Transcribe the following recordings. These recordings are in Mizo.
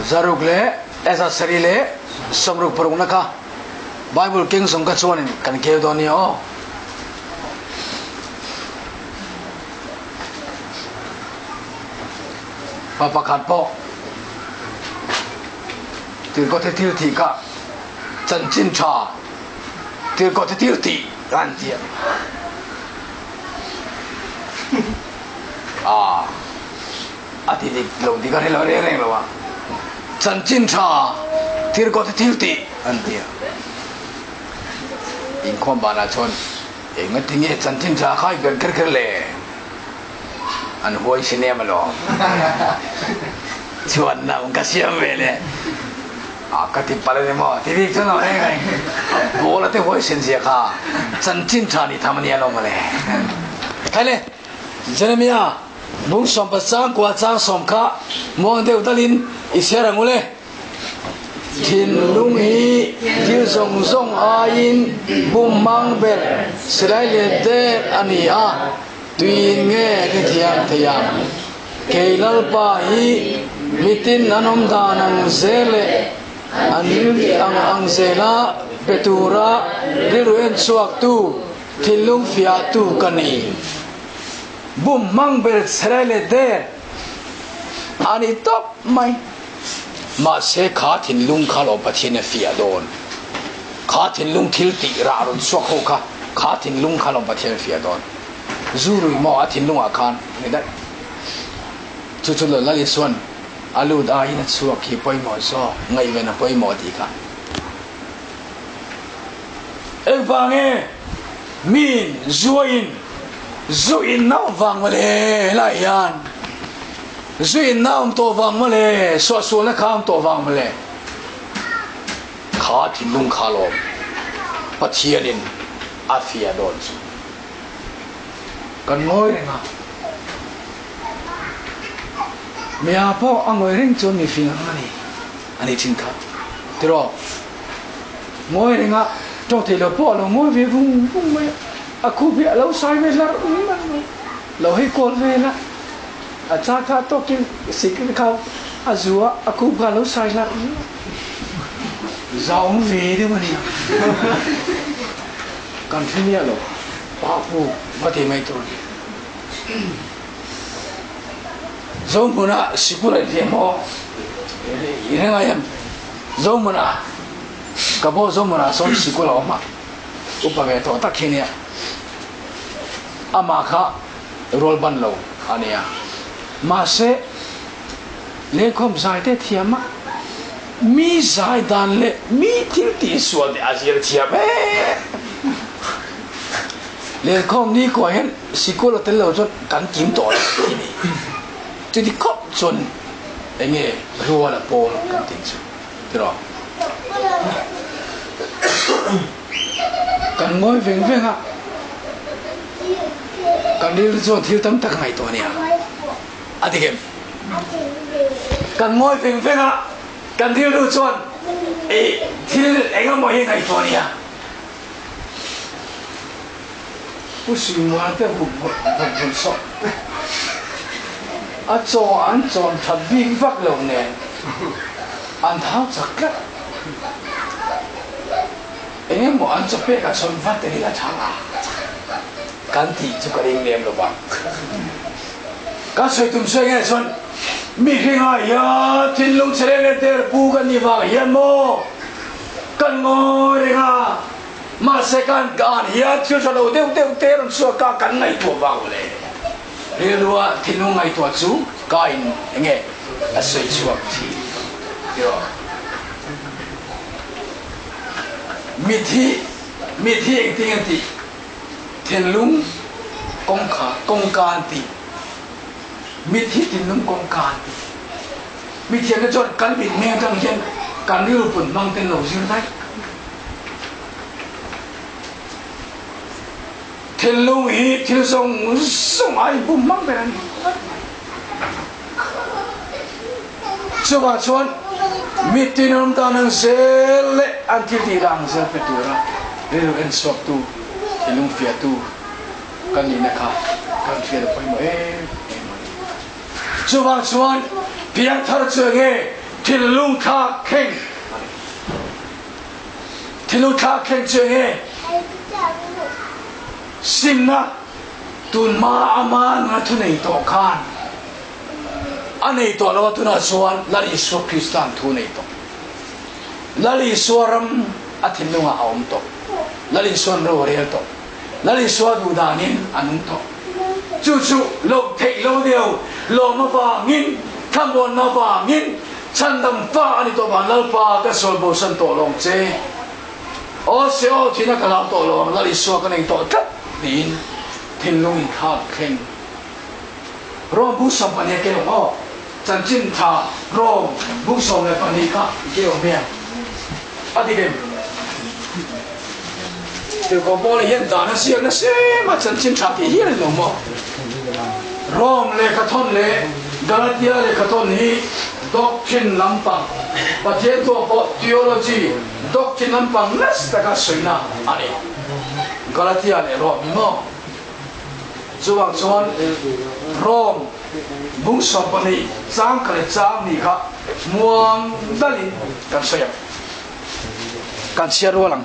Zaruk leh 146 na kha Bible keng zawng kha chuanin kan keu dawn nia aw. Pa pakhat pawh Tirhkohte thil thih kha chanchin tha Tirhkohte thil tih an ti a. Ah. A ti dik lo dik a hrelo reng reng lo a, chanchin tha thirkawt hi thil tih an ti a. Inkhawm banah chuan enga ti nge chanchin tha khai ber kher kher le? An huai si nem alawm. Chuan nang ka siam ve le. A ka ti palh a ni maw? Ti bik chuan a reng reng. Paul a te huai sen zia kha chanchin tha ni tham a nia lo mawle. Khai le, Jeremiah. Bung sawmpa chang kua chang sawm kha muang deuh dalin i share ang u le. Thinlung hi thil zawng zawng aiin bum mang ber silai leh der a ni a, tuiin nge ka thiam thei ang? Kei Lalpa hi mitin an awm dan ang zel leh an rilru ang ang zela pe tura rilru en chhuaktu thinlung fiahtu ka ni. Bum hmang ber chhre leh der a ni tawp mai. Mahse kha thinlung kha lo Pathian a fiah dawn. Kha thinlung thil tih rah rawn chhuak ho kha, kha thinlung kha lo Pathian a fiah dawn. Zu rui maw a thinlungah khan a ni daih. Chu chu lo Lal Isuan a lut aiin a chhuak hi pawimawh zawk, ngaihven a pawimawh tih kha. Engvange miin zuain zu in na awm vang mawle helai hian zu in na awm tawh vang mawle suahsualna kha awm tawh vang mawle kha thinlung kha lawm Pathianin a fiah dawn chu kan ngawi reng a mia pawh a ngawi reng chuan mi fing ang a ni a ni thin kha tiraw. Ngawi renga tawng thei lo pawh a lo ngawi ve vung vung mai a, a khup hi a lo sai ve hlar mai mai, lo hei kawl vel a, a char kha tawkin sik kha a zu a, a khup kha a lo sai hlar mai, zaum ve deuh a nia, kan hre miah lo, pa pu va ti mai tur a ni. Zohmuna sikul a inhliam maw? I hre ngai em? Zohmuna, ka pawh Zohmuna sawn sikul a awm a, upa ve tawh tak hi nia. Amah kha rual ban lo a nia. Mahse, lengkhawm zai te thiam a, mi zai dan leh mi thil tih sual te a zir thiam em. Lengkhawm ni kuah hian sikul a tel lo chuan kan kim tawh lo tih ni. Chuti khawp chuan eng nge rual a pawl kan tih chu tiraw? Kan ngawi veng veng a, kan rilru chuan thil tam tak a ngaihtuah a nia. A dik em? Kan ngawi veng veng a, kan rilru chuan ih thil eng emaw hi a ngaihtuah a nia. Pu Suimuan te hup vawt sawk a chaw an chawn that bik vak lo nen an thau chak tlat. Eng emaw an chaw pek a chhawn vat tel ila tha nga kan tih chu ka ring lem lo vang. Ka sawi tum sawi nge chuan mi hringa hian thinlung chhe leh leh der pu ka nih vang hian maw Kan ngawi reng a, mahse kan kan hian thil tha lo deuh deuh te rawn chhuak a, kan ngaihtuah vang le. Rilrua thinlung ngaihtuah chu ka in enge a sawi chhuak thin tiraw. Mithi mithi engtin an tih? Thinlung kawngkha kawngka an tih. Mithi thinlung kawngka an tih. Mithiamte chuan kan mitmeng atang hian kan rilru pun hmang ten lo zir daih. Thinlung hi thil zawng zawng a inbum hmang ber a ni. Chuvang chuan mitin an awm dan ang zel leh an thil tih dan ang zel pe tura rilru enchhuaktu, thinlung fiahtu kan nihna kha kan hriat a pawimawh em em a ni. Chuvang chuan piangthar chu enge? Thinlung thlak thleng a ni. Thinlung thlak thleng chu eng nge? Simna tun hma ama nuna thu nei tawh khan a nei tawh lo a, tunah chuan Lal Isua Krista'n thu nei tawh. Lal Isua ram a thinlungah a awm tawh. Lal Isua'n ro a rel tawh. Lal Isua duh danin a nung tawh. Chu chu loh theih lo deuh, lawm avangin, thlamuanna avangin, chhandam fa a ni tawh vang Lalpa ka sawi bosan tawh lo ang che. Aw se aw thihna ka hlau tawh lo ang, Lal Isua ka nei tawh tlat tiin thinlung inthlak thleng. Rom bu 12 a keu ang aw. Chanchin tha Rom bu 12 kha i keu ang hmiang. A dik em? Tirhkoh Paula hian dan a ziak nasa em a, chanchin tha tih hial a ni lo maw? Rom lehkhathawn leh Galatia lehkhathawn hi doctrine lampang, Pathian thuah pawh theology, doctrine lampang nasa taka sawina a ni. Galatia leh Rom hi maw? Chuvang chuan Rom bung 12 chang kha leh chang hnih kha muang dalin kan sawi ang, kan chhiar rual ang.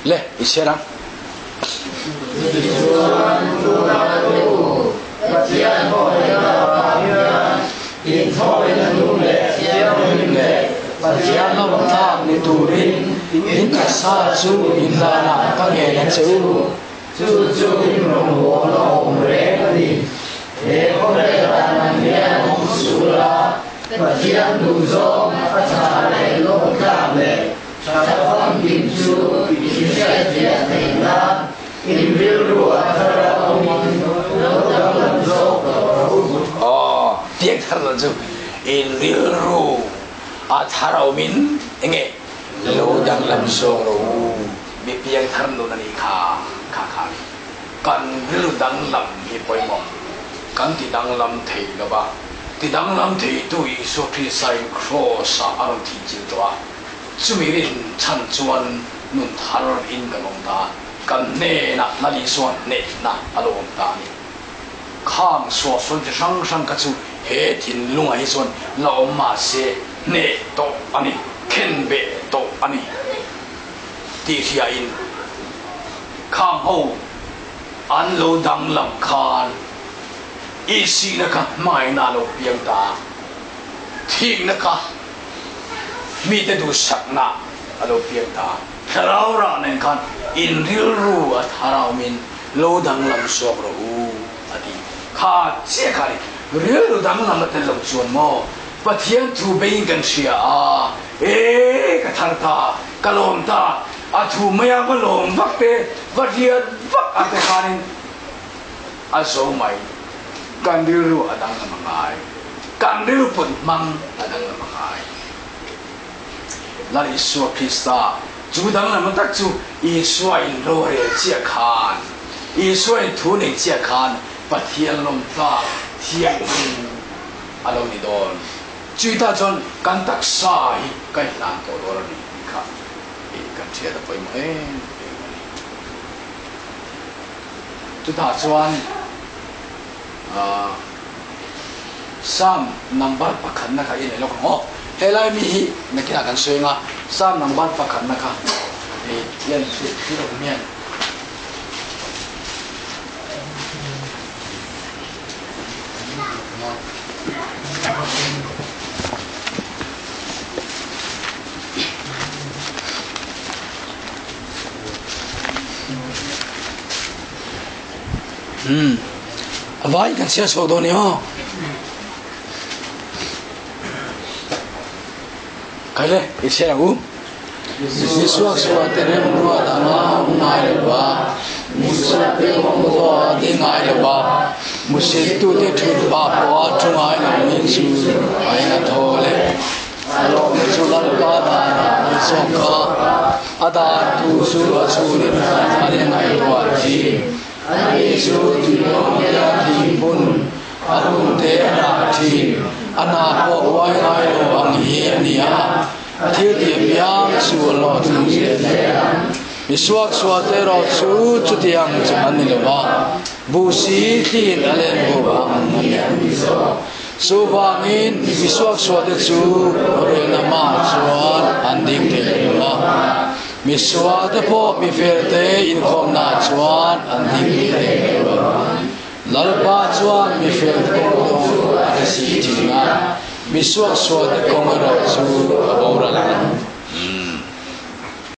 Le, i chhiar ang. Tichuan, tunah nu, Pathian hawina avang hian inthawina nung leh thianghlim leh Pathian lawmtlak ni turin in taksa chu in danah ka ngen a che u. Chu chu in rawngbawlna awm reng a ni. He khawvel dan ang hian awm suh la, Pathian duhzawng a tha leh lawmtlak leh Tha famkim chu i hriatfiah theih nan in rilru a thar a awmin lo danglam zawk tawh rawh u. Aw, piang thar lo chu in rilru a thar a awmin enge lo danglam zawk rawh u. Mi piang thar nun a nih kha, kha kha a ni. Kan rilru danglam hi pawimawh. Kan ti danglam thei lo va, ti danglam theitu Isua Krista in Kraws-ah a rawn thihchilh tawh a. Chumi rin chhan chuan nun thar in kan awm ta, kan hnenah Lal Isua hnehna a lo awm ta a ni. Khang suahsual chi hrang hrang kha chu he thinlungah hi chuan la awm mah se hneh tawh a ni, khen beh tawh a ni tih hriain khang ho an lo danglam khan ihsihna kha hmangaihna a lo piang ta a, thikna kha Mite duhsakna a lo piang ta. Thlarau rah nen khan in rilru a tharaumin lo danglam zawk rawh u a ti. Kha chiah kha ni. Rilru danglam a tel lo chuan maw Pathian thu beiin kan hria a, e ka thar ta, ka lawm ta, a thu maia va lawm vak te, va hriat vak a te khanin a zo mai. Kan rilru a danglam a ngai. Kan rilru put hmang a danglam a ngai. Lal Isua Krista chu danglam tak chu Isua in rorel chiah khan, Isua in thu nei chiah khan Pathian lawmtlak thianghlim a lo ni dawn. Chuitah chuan kan taksa hi kan hlan tawh dawn a ni tih kha kan hriat a pawimawh em em a ni. Chutah chuan aah. Psalm number pakhatna kha i nei lawk ang aw. Helai mi hi nakinah kan sawi anga Psalm number pakhatna kha i hian thil awm hian. Umm a vai kan chhiar chhuak dawn ni aw. Kai le i chhiar ang u. Isua suah te rem ruat anga awm ngai lo va, Musa te kawng pawh a ding ngai lo va, Musittute thut pah pawh a thu ngai lo nin chu a in a thaw le. A lawmna chu Lalpa danah a zawk a, a dan thu chu a chhungin a rin ngaihtuah thin. Ani chu tuilawmtea thing hmun a hun te a rah thin, a hna pawh uai ngai lo ang hi a ni a. a thiltih apiang chu a hlawhtling zel ang. Mi suaksualte erawh chu chutiang chu an ni lo va, buhsi tliin a len bawk ang a ni. Chuvangin mi suaksualte chu rorelna hmaah chuan an ding thei lo va, mi sualte pawh mi felte inkhawmnaah chuan an ding thei lo va. Lalpa chuan mi felte kawng chu a hre si thin a, mi suaksualte kawng erawh chu a boral ang.